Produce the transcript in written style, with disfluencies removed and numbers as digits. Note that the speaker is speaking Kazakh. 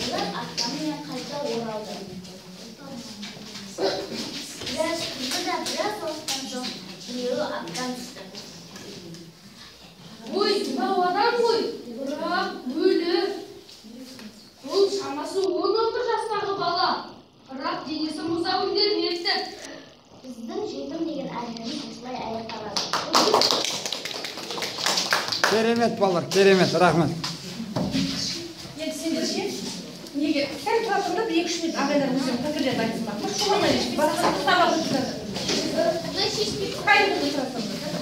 Олар атқанымен қайта оралды. Біраз уақыттан соң біреуі аттан түсті. Ой, мынау адам ғой, бірақ өлі. Бұл шамасы 10-11 жастағы бала, бірақ денесі мұздап өңделмепті. Біздің «Жетім» деген әңгімеміз осылай аяқталады. Керемет, балалар, керемет, рахмет. Енді сендер ше, неге сәл тұра тұрыңдар, бір екі үш минут, ағайлар өздерінің пікірлерін айтсын. Шуламай, сабақ өтіп жатыр. Қай жерде тұра тұрыңдар?